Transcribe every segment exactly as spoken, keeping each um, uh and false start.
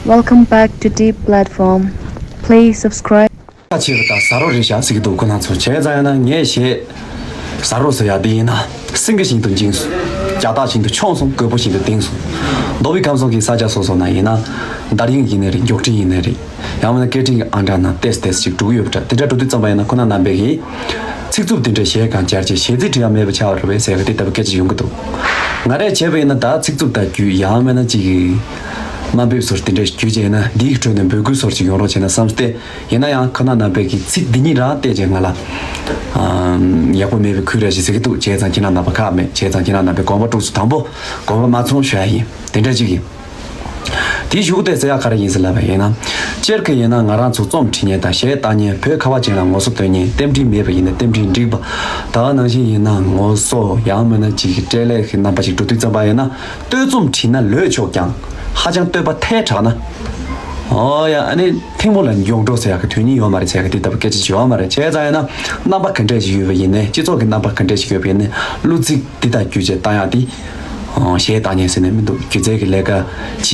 Welcome back to Deep Platform. Please subscribe. ཁ་ཆེ་བ་དང་ཟ་རོ་རེད་བཞག་ཟེར་གྱི་འདུག་ཁོ་རང་ཚོ། བྱས་ཙང་ཡང་ན་ངས་གཞས་ཟ་རོ་ཟེར་ཡག་འདི་ཡིན་ན་སེང་གེ་བཞིན་དུ་འཇིགས་སོང་། རྒྱ་སྟག་བཞིན་དུ་མཆོངས་སོང་། རྒོད་པོ་བཞིན་དུ་ལྡིང་སོང་། མདོ་དབུས་ཁམས་གསུམ་གྱི་ས་ཆ་སོ་སོ་ན་ཡིན་ན་དར་དབྱངས་ཡིན་ནའི་རེད། མགྱོགས་འཕྲིན་ཡིན་ནའི་རེད། ཡང་མིན་ན་སྐད་འཕྲིན་གྱི་ཨང་གྲངས་ནང་ཏེས་ཏེས་ཅིག་འགྲོ་གི་ཡོད་པ་འདྲ། དེ་འདྲ་འགྲོ་དུས་ཙམ་པ་ཡིན་ན་ཁོ་ན་རྣམ་པས་ཀྱིས་ཚིག་རྩུབ་དེ་འདྲ་གཞས་སྒང་སྦྱར་བྱས་གཞས་ཚིག་བྲི་ཡག་མེད་པ་ཆགས་པ་རེད་པས་ཟེར་གི་དེ་ལྟ་བུ་སྐད་ཆ་ཡོང་གི་འདུག་ང་རས་བྱས་པ་ཡིན་ན་ད་ཚིག་རྩུབ་དང་རྒྱུད་ཡང་མིན་ན་ཅིག་གི་དམའ་འབེབས་སོར་དེ་འདྲ་རྒྱུད་བྱས་ན་འདིའི་ཁྲོད་ནས་འབོད་སྐུལ་སོར་ཅིག་ཡོང་རོགས་བྱས་ན་བསམ་སྟེ། ཡིན་ན་ཡང་ཁོ་ན་རྣམ་པས་ཀྱིས་ཚིག་འདི་གཉིས་རང་བལྟས་བྱས་ང་ལ་ཨམ་ཡག་པོ་མེད་པའི་ཁུལ་རེ་ཞིག་ཟེར་གི་འདུག་བྱས་ཙང་ཁྱེད་རང་རྣམ་པ་ཁག་མེད། བྱས་ཙང་ཁྱེད་རང་རྣམ་པའི་དགོངས་པ་སྤྲོ་ཚུལ་དང་པོ་དགོངས་པ་མ་ཚོམ་ཞུ་ཡ་ཡིན། དེ་འདྲ་ཅིག་ཡིན། དེའི་གཞུག་དེ་ཟེར་ཡག་ག་རེ་ཡིན་ཟེར་ལབ་པ་ཡིན་ན། སྤྱིར་གི་ཡིན་ན་ང་རང་ཚོ་རྩོམ་བྲིས་མཁན་དང་གཞས་བཏང་མཁན། བོད་ཁ་བ་ཅན་ལ་ངོ་སོ་སྟོན་མཁན། རྟེན་འབྲེལ་མེད་པ་ཡིན་ན་རྟེན་འབྲེལ་འགྲིག་པ། ད་ག་ནང་བཞིན་ཡིན་ན་ངོ་སོ་ཡང་མིན་ན་ཅིག་གི་སྤྲེལ་ལད་ཀྱི་རྣམ་པ་ཞིག་འགྲོ་དུས་ཙམ་པ་ཡིན་ན། བསྟོད་རྩོམ་བྲིས་ན་ལོས་ཆོག་ཀྱང་ཧ་ཅང་བསྟོད་པ་ཐལ་དྲགས་ན། ཨོ་ཡ། ཨ་ནི་ཐེངས་མོ་ལ་མགྱོགས་འགྲོ་ཟེར་ཡག་གི་དོན་སྙིང་ཡོད་མ་རེད་ཟེར་ཡག་གི་དེ་ལྟ་བུ་སྐད་ཆ་ཞིག་ཡོད་མ་རེད། བྱས་ཙང་ཡིན་ན་རྣམ་པ་ག་འདྲས་ཞིག་ཡོད་པ་ཡིན་ནའི། སྤྱི་ཚོགས་ཀྱི་རྣམ་པ་ག་འདྲས་ཞིག་ཡོད་པ་ཡིན་ནའི། གླུ་ཚིག་འདི་དང་སྒྱུ་རྩལ་བཏང་ཡག་འདི། ཨོ། གཞས་བཏང་མཁན་ཟེར་ནས་མི་འདུག་སྒྱུ་རྩལ་གྱི་ལས་ཀ་བྱེད་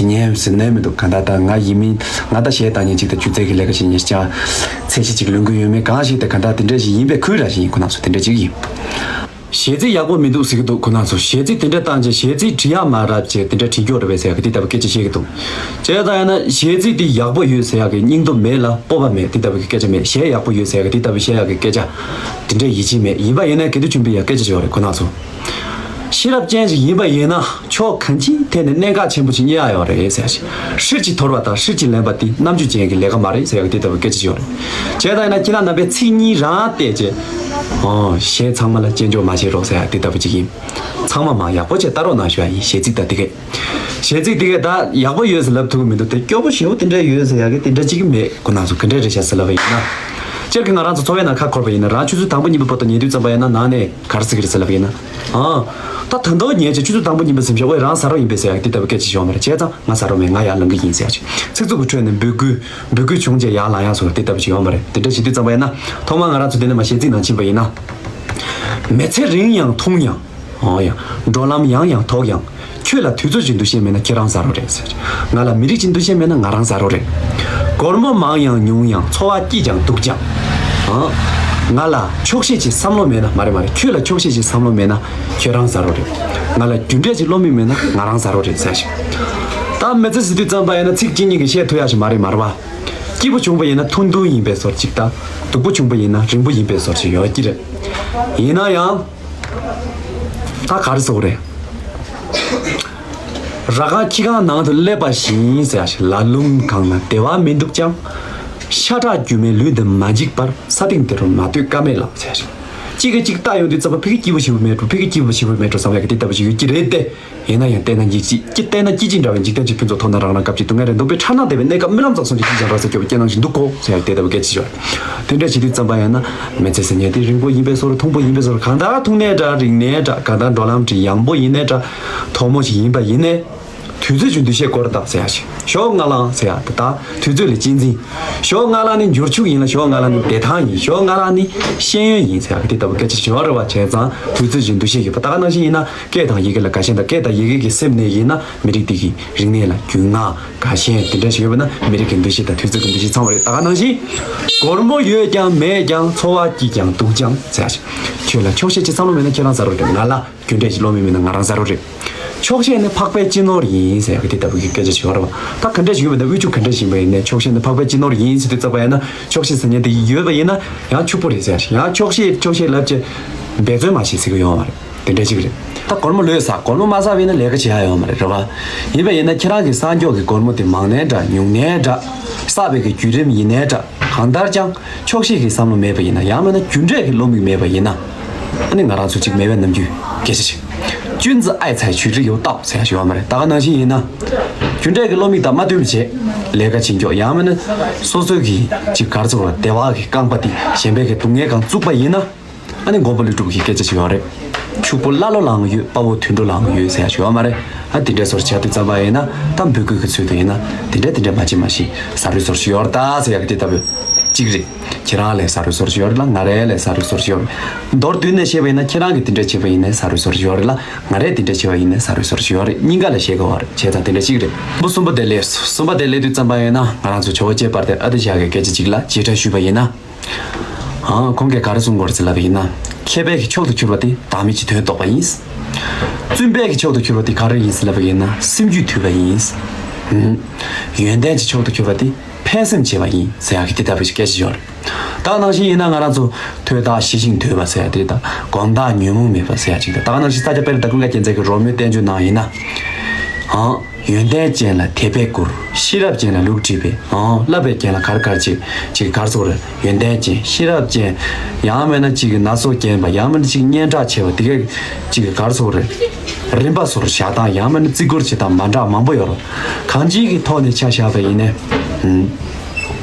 མཁན་ཟེར་ནས་མི་འདུག་གང་ལྟར་ད་ང་ཡིན་མིན། ང་ད་གཞས་བཏང་མཁན་ཅིག་དང་སྒྱུ་རྩལ་གྱི་ལས་ཀ་བྱེད་མཁན་ཅིག་ཚད་གཞི་ཅིག་ལོན་གྱི་ཡོད་མེད་གང་ཤེས་ཏེ། གང་ལྟར་དེ་འདྲ་ཞིག་ཡིན་པའི་ཁུལ་ར་ཞིག་ཡིན། ཁོ་ན་ཚོ་དེ་འདྲ་ཅིག་ཡིན། གཞས་ཚིག་ཡག་པོ་མི་འདུག་ཟེར་གྱི་འདུག་ཁོ་ན་ཚོ། གཞས་ཚིག་དེ་འདྲ་བཏང་བྱས་གཞས་ཚིག་བྲི་ཡག་མ་རག་བྱས་དེ་འདྲ་བྲིས་ཀྱོག་རེད་པས་ཟེར་གི་དེ་ལྟ་བུ་སྐད་ཆ་བཤད་ཀྱི་འདུག་བྱས་ཙང་ཡིན་ན་གཞས་ཚིག་དེ་ཡག་པོ་ཡོད་ཟེར་ཡག་གི་སྙིང་སྟོབས་མེད་ལ་སྤོབས་པ་མེད། དེ་ལྟ་བུ་གི་སྐད་ཆ་མེད། གཞས་ཡག་པོ་ཡོད་ཟེར་ཡག་གི་དེ་ལྟ་བུ་བཤད་ཡག་གི་སྐད་ཆ་དེ་འདྲ་ཡིད་ཆེས་མེད། ཡིན་པ་ཡིན་ན་གལ་ཏེ་ཆུན་པའི་ཡག་སྐད་ཆ་ཞིག་ཡོད་རེད། ཁོ་ན་ཚོ། ཤེས་རབ་ཅན་ཞིག་ཡིན་པ་ཡིན་ན་ཕྱོགས་གང་ཅིའི་ཐད་ནས་གནད་འགག་ཆེན་པོ་ཞིག་རྙེད་ཡག་ཡོད་རེད་ཟེར་ཡག་ཞིག་ཧྲིལ་གྱིས་དོར་བ་དང་ཧྲིལ་གྱིས་ལེན་པ་དེ་རྣམ་དཔྱོད་ཅན་གྱི་ལས་ཀ་མ་རེད་ཟེར་ཡག་གི་དེ་ལྟ་བུ་སྐད་ཆ་ཞིག་ཡོད་རེད། བྱས་ཙང་ཡིན་ན་ཁྱེད་རང་རྣམ་པས་ཚིག་གཉིས་རང་བལྟས་བྱས། ཨོ། གཞས་ཚང་མ་ལ་སྐྱོན་བརྗོད་མ་བྱེད་རོགས་ཟེར་ཡག་དེ་ལྟ་བུ་ཅིག་ཡིན། ཚང་མ་མ་ཡག་པོ་བྱས་ལྟ་རོགས་གནང་ཞུ་ཡག་ཡིན། གཞས་ཚིག་དང་དེ་གས། གཞས་ཚིག་དེ་གས་ད་ཡག་པོ་ཡོད་ཟེར་ལབ་ཐུབ་ཀྱི་མི་འདུག་དེ་སྐྱོ་པོ་ཞེ་པོ་དེ་འདྲ་ཡོད་ཟེར་ཡག་གི་དེ་འདྲ་ཅིག་མེད། ཁོ་ན་ཚོ་ག་འདྲ་རེད་ཤག་ཟེར་ལབ་པ་ཡིན་ན། སྤྱིར་གྱི་ང་རང་ཚོ་འཚོ་བའི་ནང་ཁ་འཁོར་བ་ཡིན་ན། རང་ཆུ་ཚོད་དང་པོ་གཉིས་པ་བར་དུ་ཉལ་དུས་ཙམ་པ་ཡིན་ན་ནང་ནས་ག་རེ་ཟེར་གི་རེད་ཟེར་ལབ་པ་ཡིན་ན། ཨ། ད་ད་དུང་ཉལ་བྱས་ཆུ་ཚོད་དང་པོ་གཉིས་པ་ཟིན་བྱས། ཨོའི་རང་ཟ་རོགས་ཡིན་པས་ཟེར་ཡག་དེ་ལྟ་བུ་སྐད་ཆ་ཞིག་ཡོད་མ་རེད། བྱས་ཙང་ང་ཟ་རོགས་མེད། ང་ཡར་ལངས་གི་ཡིན་ཟེར་ཡག་ཅིག་ཚིག་རྩུབ་ཀྱི་ཁྲོད་ནས་འབོད་སྐུལ། འབོད་སྐུལ་བྱུང་རྗེས་ཡར་ལངས་ཡག་སོགས་དེ་ལྟ་བུ་ཅིག་ཡོད་མ་རེད། དེ་འདྲ་བྱེད་དུས་ཙམ་པ་ཡིན་ན། ཐོག་མར་ང་རང་ཚོ་འདི་ནས་མར་གཞས་ཚིག་ནང་ཕྱིན་པ་ཡིན་ན། མི་ཚེ་རིང་ཡང་ཐུང་ཡང་། ཨོ་ཡ། འགྲོ་ལམ་ཡང་ཡང་དོག་ཡང་། ཁྱོད་ལ་དུས་ཚོད་ཀྱི་འདུ་ཤེས་མེད་ན་ཁྱེད་རང་ཟ་རོགས་རེད་ཟེར། ང་ལ་མི་རིགས་ཀྱི་འདུ་ཤེས་མེད་ན་ང་རང་ཟ་རོགས་རེད། སྒོར་མོ་མང་ཡང་ཉུང་ཡང་འཚོ་བ་སྐྱིད་ཀྱང་སྡུག་ཀྱང་། ཨང་། ང་ལ་ཆོག་ཤེས་ཀྱི་བསམ་བློ་མེད་ན། མ་རེད་མ་རེད། ཁྱོད་ལ་ཆོག་ཤེས་ཀྱི་བསམ་བློ་མེད་ན་ཁྱོད་རང་ཟ་རོགས་རེད། ང་ལ་རྒྱུ་འབྲས་ཀྱི་བློ་མིག་མེད་ན་ང་རང་ཟ་རོགས་རེད་ཟེར་ཞིང་། ད་མི་ཚེ་ཟེར་དུས་ཙམ་པ་ཡིན་ན་ཚིག་གཅིག་གཉིས་ཀྱིས་བཤད་ཐུབ་ཡག་ཞིག་མ་རེད་མ་རེད་པ། སྐྱིད་པོ་བྱུང་པ་ཡིན་ན་ཐུང་ཐུང་ཡིན་པའི་བཟོ་ཅིག་དང་། སྡུག་པོ་བྱུང་པ་ཡིན་ན་རིང་པོ་ཡིན་པའི་བཟོ་ཅིག་ཡོད་ཀྱི་རེད། ཡིན་ན་ཡང་། ད་ག་རེ་ཟེར་དགོས་རེད། ར་ཁང་ཁྱི་ཁང་ནང་དུ་སླེབས་པ་བཞིན་ཟེར་ཡག་ཞིག་ལ་ལུང་གང་ན་བདེ་བ་མི་འདུག་ཀྱང་། ཤ་ཁྲག་རྒྱུ་མའི་ལུས་འདི་མ་འཇིག་པར། ས་སྟེང་འདི་རུ་མ་སྡོད་ཀ་མེད་ལགས་ཟེར་ཡག་ཞིག་གཅིག་གིས་གཅིག་བལྟ་ཡོང་དུས་ཙམ་པ་ཕ་གི་སྐྱིད་པོ་ཞེ་པོ་མེད་འགྲོ། ཕ་གི་སྐྱིད་པོ་ཞེ་པོ་མེད་འགྲོ་བསམ་ཡག་གི་དེ་ལྟ་བུ་ཞིག་ཡོད་ཀྱི་རེད་དེ། ཡིན་ན་ཡང་བལྟས་ན་སྐྱིད་ཅིག་སྐྱིད། བལྟས་ན་སྐྱིད་ཅིག་འདྲ་བའི་འཇིག་རྟེན་གྱི་ཕུན་ཚོགས་མཐོང་ན་རང་རང་སྐབས་ཀྱི་སྡུག་བསྔལ་རེ་འདུག་པས། ཁྲག་ནང་བསྡད་པའི་གནས་སྐབས་རྨི་ལམ་ཙམ་སོང་ཅིག་ཅིག་ཀྱང་ར་ས་སྐྱོ་བའི་སྐྱེ་སྣང་ཞིག་འདུག་གོ་ཟེར་ཡག་དེ་ལྟ་བུ་སྐད་ཆ་ཞིག་ཡོད། དེ་འདྲ་བྱེད་དུས་ཙམ་པ་ཡིན་ན། མི་ཚེ་ཟེར་མཁན་དེ་རིང་པོ་ཡིན་པའི་བཟོ་འདྲ་ཐུང་པོ་ཡིན་པའི་བཟོ་འདྲ། གང་ལྟར་ཐུང་ནའི་འདྲ་རིང་ནའི་འདྲ། གང་ལྟར་འགྲོ་ལམ་འདི་ཡངས་པོ་ཡིན་ནའི་འདྲ། དོག་མོ་ཞིག་ཡིན་པ་ཡིན་ནའི། དུས་ཚོད་ཀྱི་འདུ་ཤེས་སྐོར་དང་ཟེར་ཡག་ཞིག་ཞོག་ང་ལ་ཟེར་ཡག་དེ་དང་དུས་ཚོད་ལ་གཅེས་འཛིན། ཞོག་ང་ལ་ནི་འབྱོར་ཕྱུག་ཡིན་ལ། ཞོག་ང་ལ་ནི་བདེ་ཐང་ཡིན། ཞོག་ང་ལ་ནི་ཤེས་ཡོན་ཡིན་ཟེར་ཡག་གི་དེ་ལྟ་བུ་སྐད་ཆ་ཞིག་ཡོད་རེད་པ། བྱས་ཙང་དུས་ཚོད་ཀྱི་འདུ་ཤེས་ཡོད་པ། ད་ག་ནང་བཞིན་ཡིན་ན་སྐད་དང་ཡི་གེ་ལ་དགའ་ཞེན་དང་། སྐད་དང་ཡི་གེ་གི་སེམས་ནས་ཡིན་ན་མི་རིགས་འདི་གི་རིག་གནས་ལ་རྒྱུས་མངའ་དགའ་ཞེན་དེ་འདྲ་ཞིག་ཡོད་པ་ན། མི་རིགས་ཀྱི་འདུ་ཤེས་དང་དུས་ཚོད་ཀྱི་འདུ་ཤེས་ཚང་བ་རེད། ད་ག་ནང་བཞིན། སྒོར་མོ་ཡོད་ཀྱང་མེད་ཀྱང་། འཚོ་བ་སྐྱིད་ཀྱང་སྡུག་ཀྱང་ཟེར་ཡག་ཞིག་ཁྱོད་ལ་ཆོག་ཤེས་ཀྱི་བསམ་བློ་མེད་ན་ཁྱེད་རང་ཟ་རོགས་རེད། ང་ལ་རྒྱུ་འབྲས་ཀྱི་བློ་མིག་མེད་ན་ང་རང་ཟ་རོགས་རེད། ཆོག་ཤེས་ནི་འཕགས་པའི་སྤྱི་ནོར་ཡིན་ཟེར་ཡག་གི་དེ་ལྟ་བུ་གི་སྐད་ཆ་ཞིག་ཡོད་རེད་པ། ད་ག་འདྲ་ཞིག་ཡོད་པ་ན། དབུལ་ཕྱུག་ག་འདྲ་ཞིག་ཡིན་པ་ཡིན་ནའི་ཆོག་ཤེས་ནི་འཕགས་པའི་སྤྱི་ནོར་ཡིན་ཟེར་དུས་ཙམ་པ་ཡིན་ན། ཆོག་ཤེས་ཟེར་མཁན་དེ་ཡོད་པ་ཡིན་ན་ཡང་ཕྱུག་པོ་རེད་ཟེར་ཡག་ཞིག་ཡང་ཆོག་ཤེས་ཆོག་ཤེས་ལབ་བྱས་འབད་བརྩོན་མ་བྱེད་ཟེར་གི་ཡོད་མ་རེད། དེ་འདྲ་ཞིག་རེད། ད་སྒོར་མོ་ལོས་བསགས། སྒོར་མོ་མ་བསགས་པ་ཡིན་ན་ལས་ཀ་བྱེད་ཡག་ཡོད་མ་རེད། རེད་པ། ཡིན་པ་ཡིན་ན་ཁྱེད་རང་གི་བསགས་འཇོག་གི་སྒོར་མོ་དེ་མང་ནའི་འདྲ་ཉུང་ནའི་འདྲ། བསགས་པའི་གི་བརྒྱུད་རིམ་ཡིན་ནའི་འདྲ། གང་ལྟར་ཀྱང་ཆོག་ཤེས་ཀྱི་བསམ་བློ་མེད་པ་ཡིན་ན། ཡང་མིན་ན་རྒྱུ་འབྲས་ཀྱི་བློ་མིག་མེད་པ་ཡིན་ན། ཨ་ནི་ང་རང་ཚོ་གཅིག་མེད་པའི་ནམ་རྒྱུན་སྐད་ཆ་ཞིག 君子爱财，取之有道 ཟེར་ཡག་ཞིག་ཡོད་མ་རེད། ད་ག་ནང་བཞིན་ཡིན་ན། རྒྱུ་འབྲས་ཀྱི་བློ་མིག་དང་མ་མཐུན་པ་བྱས་ལས་ཀ་བྱེད་མགྱོགས། ཡང་མིན་ན་སོ་སོའི་གི་ཅིག་ག་རེ་ཟེར་དགོས་རེད། བདེ་བ་གི་རྐང་པ་དེ་གཞན་པའི་གི་སྡུག་བསྔལ་སྒང་བཙུགས་པ་ཡིན་ན། ཨ་ནི་མགོན་པོ་ཀླུ་སྒྲུབ་ཀྱི་སྐད་ཆ་ཞིག་ཡོད་རེད། ཕྱུག་པོ་ཀླ་ཀློ་ལའང་ཡོད། དཔའ་བོ་དུད་འགྲོ་ལའང་ཡོད་ཟེར་ཡ་ཞིག་ཡོད་མ་རེད། ཨ་དེ་འདྲའི་བཟོ་འདྲ་བྱས་དུས་ཙམ་པ་ཡིན་ན། ད་འབོད་སྐུལ་གྱི་ཚུལ་དུ་ཡིན་ན། དེ་འདྲ་དེ་འདྲ་མ་བྱེད་མ་ཤེས། ཟ་རུལ་བཟོ་འདྲ་ཞིག་ཡོད་རེད་ད་ཟེར་ཡ་གི་དེ་ལྟ་བུ་གཅིག་རེད། ཁྱེད་རང་ལ་ཟ་རུལ་བཟོ་འདྲ་ཞིག་ཡོད་རེད་ལ། ང་རང་ལ་ཟ་རུལ་བཟོ་འདྲ་ཞིག་ཡོད་རེད། མདོར་བསྡུས་ནས་བཤད་པ་ཡིན་ན། ཁྱེད་རང་གིས་དེ་འདྲ་བྱས་པ་ཡིན་ན་ཟ་རུལ་བཟོ་འདྲ་ཞིག་ཡོད་རེད་ལ། ང་རས་དེ་འདྲ་བྱས་པ་ཡིན་ན་ཟ་རུལ་བཟོ་འདྲ་ཞིག་ཡོད་རེད། གཉིས་ཀ་ལ་བཤད་དགོས་པ་རེད། བྱས་ཙང་དེ་འདྲ་གཅིག་རེད། པོ་གསུམ་པ་དེ་སླེབས་སོང་། གསུམ་པ་དེ་སླེབས་དུས་ཙམ་པ་ཡིན་ན། ང་རང་ཚོ་ཇོ་བོ་རྗེ་དཔལ་ལྡན་ཨ་ཏི་ཤ་གི་སྐད་ཆ་གཅིག་ལ་རྗེས་དྲན་ཞུས་པ་ཡིན་ན། ཨང་། ཁོང་གིས་ག་རེ་གསུང་གི་ཡོད་རེད་ཟེར་ལབ་པ་ཡིན་ན། མཁས་པའི་གི་མཆོག་ཏུ་གྱུར་པ་དེ་བདག་མེད་ཀྱི་དོན་རྟོགས་པ་ཡིན། བཙུན་པའི་གི་མཆོག་ཏུ་གྱུར་པ་དེ་ག་རེ་ཡིན་ཟེར་ལབ་པ་ཡིན་ན། སེམས་རྒྱུད་ཐུལ་བ་ཡིན། ཨུམ། ཡོན་ཏན་གྱི་མཆོག་ཏུ་གྱུར་པ་དེ་ཕན་སེམས་བྱེད་པ་ཡིན་ཟེར་ཡག་གི་དེ་ལྟ་བུའི་སྐད་ཆ་ཡོད་རེད། ད་ག་ནང་བཞིན་ཡིན་ན། ང་རང་ཚོ་ཐོས་རྟགས་ཞི་ཞིང་དུལ་བ་ཟེར་ཡ་དེ་དང་། སྒོམ་རྟགས་ཉོན་མོངས་མེད་པ་ཟེར་ཡ་ཅིག་དང་། ད་ག་ནང་བཞིན་ས་སྐྱ་པཎྜི་ཏ་ཀུན་དགའ་རྒྱལ་མཚན་གྱི་རོལ་མོའི་བསྟན་བཅོས་ནང་ཡིན་ན། ཨང་། ཡོན་ཏན་ཅན་ལ་དད་པས་བཀུར། ཤེས་རབ་ཅན་ལ་ལུས་བྲིད་པས། ཨང་། བསླབ་པའི་རྒྱན་ལ་གར་གར་བྱེད། ཅིག་གར་སོགས་རེད། ཡོན་ཏན་ཅན། ཤེས་རབ་ཅན། ཡང་མིན་ན་ཅིག་གི་ན་སོ་རྒྱས་པ། ཡང་མིན་ན་ཅིག་སྙན་གྲགས་ཆེ་བ་དེ་གས་ཅིག་གི་གར་སོགས་རེད། རིམ་པ་སོགས་བཞག་སྟངས། ཡང་མིན་ན་བརྩི་བཀུར་བྱེད་སྟངས་མ་འདྲ་མང་པོ་ཡོད་རེད། གང་ཅིའི་གི་ཐོག་ནས་ཆ་བཞག་པ་ཡིན་ནའི། ཨུམ།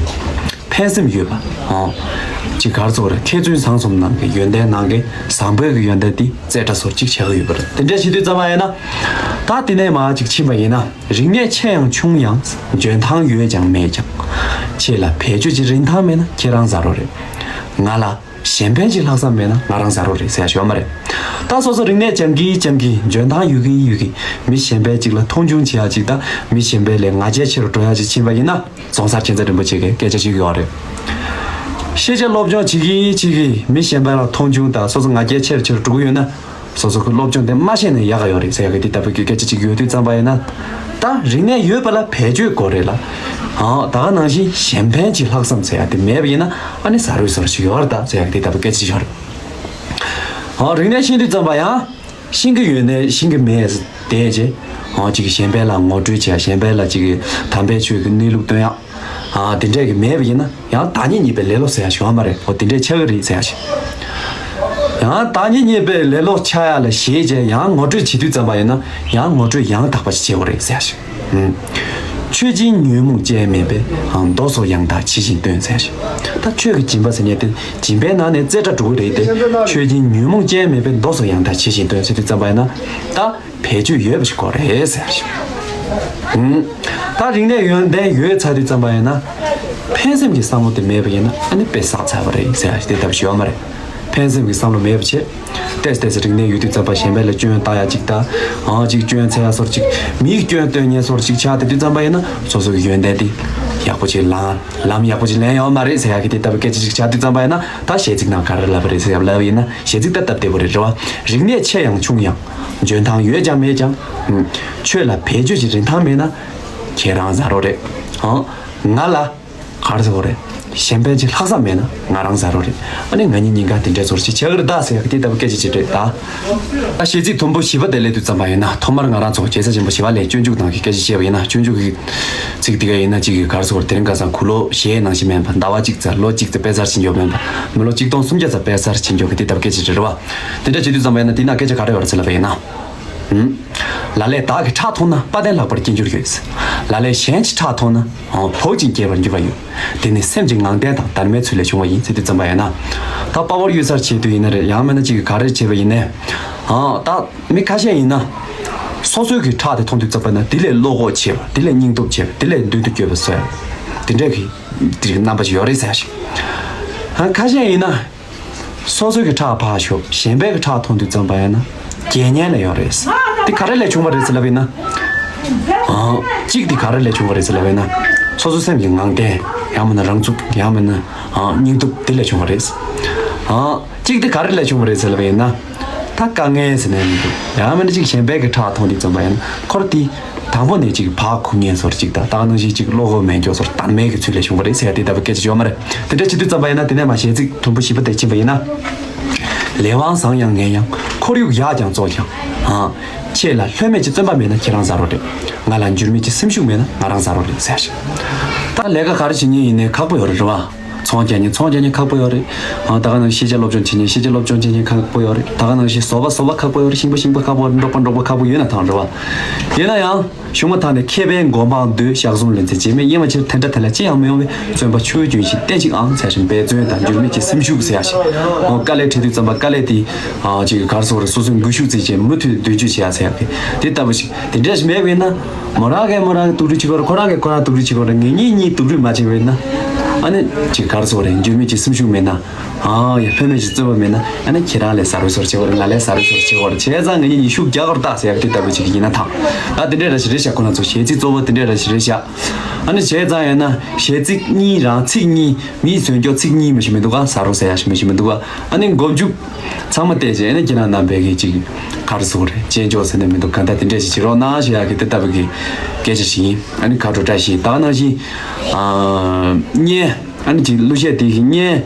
ཕན་སེམས་ཡོད་པ། ཨང་། ཅིག་གར་སོགས་རེད། མཁས་བཙུན་བཟང་གསུམ་ནང་གི་ཡོན་ཏན་ནང་གི་བཟང་པོའི་གི་ཡོན་ཏན་དེ་རྩེ་གྲ་སོགས་ཅིག་བྱེད་ཀྱི་ཡོད་པ་རེད། དེ་འདྲ་བྱེད་དུས་ཙམ་པ་ཡིན་ན། ད་དེ་ནས་མར་ཅིག་ཕྱིན་པ་ཡིན་ན། རིག་གནས་ཆེ་ཡང་ཆུང་ཡང་། འཇོན་ཐང་ཡོད་ཀྱང་མེད་ཀྱང་། ཁྱེད་ལ་བེད་སྤྱོད་ཀྱི་རིན་ཐང་མེད་ན། ཁྱེད་རང་ཟ་རོ་རེད། ང་ལ་གཞན་ཕན་གྱི་ལྷག་བསམ་མེད་ན། ང་རང་ཟ་རོ་རེད་ཟེར་ཡ་ཞིག་ཡོད་མ་རེད། ད་སོ་སོ་རིག་གནས་སྦྱང་གིན་སྦྱང་གིན། འཇོན་ཐང་ཡོད་ཀྱིན་ཡོད་ཀྱིན། མི་གཞན་པས་ཅིག་ལ་མཐོང་ཆུང་བྱེད་ཡ་ཅིག་དང་། མི་གཞན་པའི་ལས་ང་རྒྱལ་ཆེ་རུ་འགྲོ་ཡ་ཅིག་ཕྱིན་པ་ཡིན་ན། རྫོང་སར་མཁྱེན་བརྩེ་རིན་པོ་ཆེ་གིས་སྐད་ཆ་ཞིག་ཡོད་རེད། ཤེས་བྱ་སློབ་སྦྱོང་བྱེད་ཀྱིན་བྱེད་ཀྱིན། མི་གཞན་པ་ལ་མཐོང་ཆུང་དང་། སོ་སོ་ང་རྒྱལ་ཆེ་རུ་ཆེ་རུ་འགྲོ་གི་ཡོད་ན། སོ་སོ་གི་སློབ་སྦྱོང་དེ་མ་ཤེས་ན་ཡག་ག་ཡོད་རེད་ཟེར་ཡག་གི་དེ་ལྟ་བུ་གི་སྐད་ཆ་ཅིག་ཡོད་དུས་ཙམ་པ་ཡིན་ན། ད་རིག་གནས་ཡོད་པ་ལ་བེད་སྤྱོད་དགོས་རེད་ལ། ཨང་། ད་ག་ནང་བཞིན་གཞན་ཕན་གྱི་ལྷག་བསམ་ཟེར་ཡག་དེ་མེད་པ་ཡིན་ན། ཨ་ནི་ཟ་རུལ་བཟོ་འདྲ་ཞིག་ཡོད་རེད་ད་ཟེར་ཡག་གི་དེ་ལྟ་བུ་སྐད་ཆ་ཅིག་ཡོད་རེད། ཨང་། རིག་གནས་ཤེས་དུས་ཙམ་པ་ཡང་། ཤེས་ཀྱི་ཡོད་ནའི་ཤེས་ཀྱི་མེད་བསྡད་བྱས། ཨང་། ཅིག་གཞན་ཕན་ལ་ངོ་སྤྲོད་བྱས། གཞན་ཕན་ལ་ཅིག་གི་དམ་པའི་ཆོས་ཀྱི་གནས་ལུགས་སྟོན་ཡག་ཨ། དེ་འདྲས་ཀྱི་མེད་པ་ཡིན་ན། ཡང་བདག་ཉིད་གཉིས་པའི་ལེ་ལོ་ཟེར་ཡ་ཞིག་ཡོད་མ་རེད། འོ་དེ་འདྲས་ཆགས་ཀྱི་རེད་ཟེར་ཡ་ཞིག་ཡང་བདག་ཉིད་གཉིས་པའི་ལེ་ལོ་ཆགས་ཡ་ལ་ཞེད་བྱས་ཡང་ངོ་སྤྲོད་བྱེད་དུས་ཙམ་པ་ཡིན་ན། ཡང་ངོ་སྤྲོད་ཡང་དག་པ་ཞིག་བྱེད་དགོས་རེད་ཟེར་ཡ་ཞིག་ཨུམ། ཆོས་སྦྱིན་ཉོན་མོངས་ཅན་མེད་པས། ཨང་། མདོ་སོགས་ཡང་དག་ཇི་བཞིན་སྟོན་ཟེར་ཡ་ཞིག་ད་ཆོས་ཀྱི་སྦྱིན་པ་ཟེར་མཁན་དེ་སྦྱིན་པའི་ནང་ནས་རྩེ་གྲ་འགྲོ་གི་རེད་དེ། ཆོས་སྦྱིན་ཉོན་མོངས་ཅན་མེད་པས། མདོ་སོགས་ཡང་དག་ཇི་བཞིན་སྟོན་ཟེར་དུས་ཙམ་པ་ཡིན་ན། ད། བེད་སྤྱོད་ཡོད་པ་ཞིག་དགོས་རེད་ཟེར་ཞིང་། ཨུམ། ད་རིག་གནས་ཡོན་ཏན་ཡོད་ཚར་དུས་ཙམ་པ་ཡིན་ན། ཕན་སེམས་ཀྱི་བསམ་བློ་དེ་མེད་པ་ཡིན་ན། ཨ་ནི་དཔེ་བསགས་ཚར་བ་རེད་ཟེར་ཡ་དེ་ལྟ་བུ་ཞིག་ཡོད་མ་རེད། ཕན་སེམས་ཀྱི་བསམ་བློ་མེད་པ་བྱས། ཏོག་ཙམ་ཏོག་ཙམ་རིག་གནས་ཡོད་དུས་ཙམ་པ་གཞན་པ་ལ་སྐྱོན་བཏགས་ཡ་ཅིག་དང་། ཨང་། ཅིག་སྐྱོན་འཚོལ་ཡ་སོར་ཅིག་མིའི་སྐྱོན་སྟོན་མཁན་སོར་ཅིག་ཆགས་བསྡད་དུས་ཙམ་པ་ཡིན་ན། སོ་སོ་གི་ཡོན་ཏན་དེ་ཡག་པོ་ཅིག་ལང་། ལམ་ཡག་པོ་ཅིག་ལེན་ཡོད་མ་རེད་ཟེར་ཡ་གི་དེ་ལྟ་བུ་སྐད་ཆ་ཅིག་ཆགས་དུས་ཙམ་པ་ཡིན་ན། ད་གཞས་ཚིག་ནང་ག་རེ་ལབ་པ་རེད་ཟེར་ཡ་ལབ་ཡིན་ན། གཞས་ཚིག་ད་སྟབས་བདེ་པོ་རེད། རེད་བ། རིག་གནས་ཆེ་ཡང་ཆུང་ཡང་། འཇོན་ཐང་ཡོད་ཀྱང་མེད་ཀྱང་། ཨུམ། ཆོས་ལ་བེད་སྤྱོད་ཀྱི་རིན་ཐང་མེད་ན། ཁྱེད་རང་ཟ་རོ་རེད། ཨང་། ང་ལ་ག་རེ་ཟེར་དགོས་རེད། གཞན་ཕན་གྱི་ལྷག་བསམ་མེད་ན་ང་རང་ཟ་རོ་རེད། ཨ་ནི་ང་གཉིས་གཉིས་ཀ་དེ་འདྲའི་ཚོར་ཞིག་བྱེད་ཀྱི་རེད་ད་ཟེར་ཡག་དེ་ལྟ་བུ་སྐད་ཆ་ཅིག་རེད་ད། ད་གཞས་ཚིག་དུམ་བུ་བཞི་པ་དེ་སླེབས་དུས་ཙམ་པ་ཡིན་ན། ཐོག་མར་ང་རང་ཚོ་རྒྱལ་སྲས་ཆེན་པོ་ཞི་བ་ལྷས་སྤྱོད་འཇུག་ནང་གི་སྐད་ཆ་བཤད་པ་ཡིན་ན། སྤྱོད་འཇུག་གི་ཚིག་དེ་ག་ཡིན་ན། གཅིག་གི་ག་རེ་ཟེར་དགོས་རེད། དེ་རིང་ཁ་སང་དགུང་ལོ་བཞེས་ནང་བཞིན་མིན་པ། ཟླ་བ་གཅིག་ཙམ་ལོ་གཅིག་ཙམ་དཔེ་གསར་ཕྱིན་འགྱོག་མིན་པ། མི་ལོ་གཅིག་སྟོང་སུམ་བརྒྱ་ཙམ་དཔེ་གསར་ཕྱིན་འགྱོག་གི་དེ་ལྟ་བུ་སྐད་ཆ་ཅིག་རེད་བ། དེ་འདྲ་བྱེད་དུས་ཙམ་པ་ཡིན་ན། དེ་ན་སྐད་ཆ་ག་རེ་ཡོད་རེད་ཟེར་ལབ་པ་ཡིན་ན། ཨུམ། ལ་ལས་བདག་གི་ཁྲག་འཐུང་ན། དཔའ་ལྡན་ལྷག་པར་སྐྱེ་འགྱུར་ཡོད། ལ་ལས་གཞན་གྱི་ཁྲག་འཐུང་ན། འོ། བུབ་ཅིང་སྐྱེ་བར་འགྱུར་བ་ཡོད། དེ་ནི་སེམས་ཀྱི་ངང་བརྟན་དང་དར་མའི་ཚུལ་ལས་བྱུང་བ་ཡིན་ཟེར་དུས་ཙམ་པ་ཡིན་ན། ད་དཔའ་བོར་གཡུལ་སར་བྱེད་དུས་ཡིན་ན་རེད། ཡང་མིན་ན་གཅིག་གིས་ག་རེ་བྱས་པ་ཡིན་ནའི། ཨ། ད་མི་ཁ་ཤས་ཡིན་ན། སོ་སོའི་གི་ཁྲག་དེ་མཐོང་དུས་ཙམ་པ་ན། དེ་ལས་བློ་ཁོག་ཆེ་བ། དེ་ལས་སྙིང་སྟོབས་ཆེ་བ། དེ་ལས་མདུན་དུ་སྐྱོད་པ་བཟོ་ཡ། དེ་འདྲའི་གི་དེ་རིགས་རྣམ་པ་ཞིག་ཡོད་རེད་ཟེར་ཞིང་། ཨ། ཁ་ཤས་ཡིན་ན། སོ་སོའི་གི་ཁྲག་ཕར་ཞོག་གཞན་པའི་གི་ཁྲག་མཐོང་དུས་ཙམ་པ་ཡིན་ན། རྒྱལ་མཉེན་ལ་ཡོད་རེད། དེ་ག་རེ་ལས་བྱུང་བ་རེད་ཟེར་ལབ་ཡིན་ན། ཨང་། གཅིག་དེ་ག་རེ་ལས་བྱུང་བ་རེད་ཟེར་ལབ་ཡིན་ན། སོ་སོ་སེམས་ཀྱི་ངང་བརྟན། ཡང་མིན་ན་རང་ཚུགས། ཡང་མིན་ན། ཨང་། སྙིང་སྟོབས་དེ་ལས་བྱུང་བ་རེད། ཨང་། གཅིག་དེ་ག་རེ་ལས་བྱུང་བ་རེད་ཟེར་ལབ་ཡིན་ན། ད་དཀའ་ངལ་ཟེར་ནས་མི་འདུག་ཡང་མིན་ན་གཅིག་གཞན་པའི་གི་ཁྲག་མཐོང་དུས་ཙམ་པ་ཡིན་ན། ཁོ་ར་དེ། དང་པོ་ནས་ཅིག་བག་འཁུམ་མཁན་ཚོར་ཅིག་དང་། ད་ག་ནང་བཞིན་ཅིག་བློ་ཁོག་མེད་མཁན་ཚོར་དར་མའི་གི་ཚུལ་ལས་བྱུང་བ་རེད་ཟེར་ཡ་དེ་ལྟ་བུ་སྐད་ཆ་ཡོད་མ་རེད། དེ་འདྲ་བྱེད་དུས་ཙམ་པ་ཡིན་ན། དེ་ནས་མར་གཞས་ཚིག་དུམ་བུ་བཞི་པ་དེ་ཕྱིན་པ་ཡིན་ན། ལས་དབང་བཟང་ཡང་ངན་ཡང་། ཁོར་ཡུག་ཡག་ཀྱང་བཙོག་ཀྱང་། ཨ། ཁྱེད་ལ་ལྷོད་མེད་ཀྱི་བརྩོན་པ་མེད་ན། ཁྱེད་རང་ཟ་རོ་རེད། ང་ལ་འགྱུར་མེད་ཀྱི་སེམས་ཤུགས་མེད་ན། ང་རང་ཟ་རོ་རེད་ཟེར་ཞིང་། ད་ལས་ཀ་ག་རེ་བྱེད་མཁན་ཡིན་ནའི་ཁག་པོ་ཡོད་རེད་བ། ཚོང་རྒྱག་མཁན་ཚོང་རྒྱག་མཁན་ཁག་པོ་ཡོད་རེད། ཨ་ད་ག་ནང་བཞིན་ཤེས་བྱ་སློབ་སྦྱོང་བྱེད་མཁན་ཤེས་བྱ་སློབ་སྦྱོང་བྱེད་མཁན་ཁག་པོ་ཡོད་རེད། ད་ག་ནང་བཞིན་བཟོ་པ་བཟོ་པ་ཁག་པོ་ཡོད་རེད། ཤིང་པ་ཤིང་པ་ཁག་པོ་ཡོད་རེད། འབྲོག་པ་འབྲོག་པ་ཁག་པོ་ཡོད་ན་ཐང་རེད་བ། ཡིན་ན་ཡང་གཞུང་མ་ཐང་ནས་མཁས་པའི་མགོ་འཕང་མདུད་ཞག་གསུམ་ལོན་ཚེ་རྗེས་མེད་གཡེང་བ་ཕྱིར་དེ་འདྲ་དེ་ལ་ཅི་ཡང་མི་ཡོང་བས། བརྩོན་པ་ཆུ་བོའི་རྒྱུན་བཞིན་བརྟན་ཅིག་ཨང་ཟེར་ཞིང་འབད་བརྩོན་དང་འགྱུར་མེད་ཀྱི་སེམས་ཤུགས་ཟེར་ཡ་ཞིག་ཨོ་དཀའ་ལས་འཕྲད་དུས་ཙམ་པ་དཀའ་ལས་དེ་ཨ་ཅིག་ག་རེ་ཟེར་དགོས་རེད། སོ་སོའི་འགུལ་ཤུགས་བརྩིས་བྱས་མུ་མཐུད་མདུན་སྐྱོད་བྱེད་ཡ་ཟེར་ཡ་གི་དེ་ལྟ་བུ་ཞིག་དེ་འདྲ་ཞིག་མེད་པས་ན། མོ་རང་གིས་མོ་རང་གི་དུག་སྦྲུལ་བྱེད་ཀྱི་ཡོད་རེད། ཁོ་རང་གིས་ཁོ་རང་དུག་སྦྲུལ་བྱེད་ཀྱི་ཡོད་རེད། ངེད་གཉིས་གཉིས་དུག་སྦྲུལ་མ་བྱེད་པས་ན། ཨ་ནི་ཅིག་ག་རེ་ཟེར་དགོས་རེད། འགྱུར་མེད་ཀྱི་སེམས་ཤུགས་མེད་ན། ཨ་ཡ་ལྷོད་མེད་ཀྱི་བརྩོན་པ་མེད་ན། ཨ་ནི་ཁྱེད་རང་ལས་ཟ་རུ་ཟོར་བྱེད་དགོས་རེད། ང་ལས་ཟ་རུ་ཟོར་བྱེད་དགོས་རེད། བྱས་ཙང་ངེད་གཉིས་གཉིས་ཤུགས་རྒྱག་དགོས་རེད་ད་ཟེར་ཡ་དེ་ལྟ་བུ་ཅིག་ཡིན་ན་ཐང་། ད་དེ་འདྲའི་འདྲ་ཞིག་རེད་ཤག་ཁོ་རང་ཚོ་གཞས་ཚིག་གཙོ་བོ་དེ་འདྲའི་འདྲ་ཞིག་རེད་ཤག་ཨ་ནི་བྱས་ཙང་ཡིན་ན་གཞས་ཚིག་གཉིས་རང་ཚིག་གཉིས་མིས་བཟོས་འཇོག་ཚིག་གཉིས་མ་ཞིག་མི་འདུག་ག་ཟ་རུ་ཟེར་ཡ་ཞིག་མ་ཞིག་མི་འདུག་ག་ཨ་ནི་མགོ་མཇུག་ཚང་མ་བལྟས་རྗེས་ཨ་ནི་ཁྱེད་རང་རྣམ་པས་གི་ཅིག་ག་རེ་ཟེར་དགོས་རེད། དཔྱད་འཇོག་ཟེར་ནས་མི་འདུག་ག་ད་དེ་འདྲ་ཞིག་བྱེད་རོགས་གནང་ཞེས་ཡ་གི་དེ་ལྟ་བུ་གི་སྐད་ཆ་ཞིག་ཡིན། ཨ་ནི་ཁ་དྲོ་བཀྲ་ཤིས། ད་ག་ནང་བཞིན་ཨ་བརྙན་ཨ་ནི་ཅིག་གླུ་གཞས་དེ་གི་བརྙན་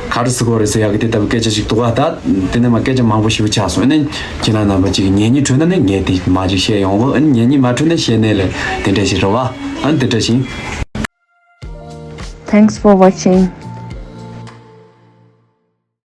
ག་རེ་ཟེར་དགོས་རེད་ཟེར་ཡ་གི་དེ་ལྟ་བུ་སྐད་ཆ་ཞིག་འདུག་ག་ད་དེ་ནས་མ་སྐད་ཆ་མང་པོ་ཞེ་པོ་ཆགས་སོང་། ཨ་ནི་ཁྱེད་རང་རྣམ་པ་ཅིག་ཉན་སྙིང་བྲོད་ན་ནི་ངས་དེ་མ་ཅིག་བཤད་ཡོང་གོ་ཨ་ནི་ཉན་སྙིང་མ་བྲོད་ན་བཤད་ནས་ལས་དེ་འདྲ་ཞིག་རེད་བ། ཨ་ནི་དེ་འདྲ་ཞིག Thanks for watching.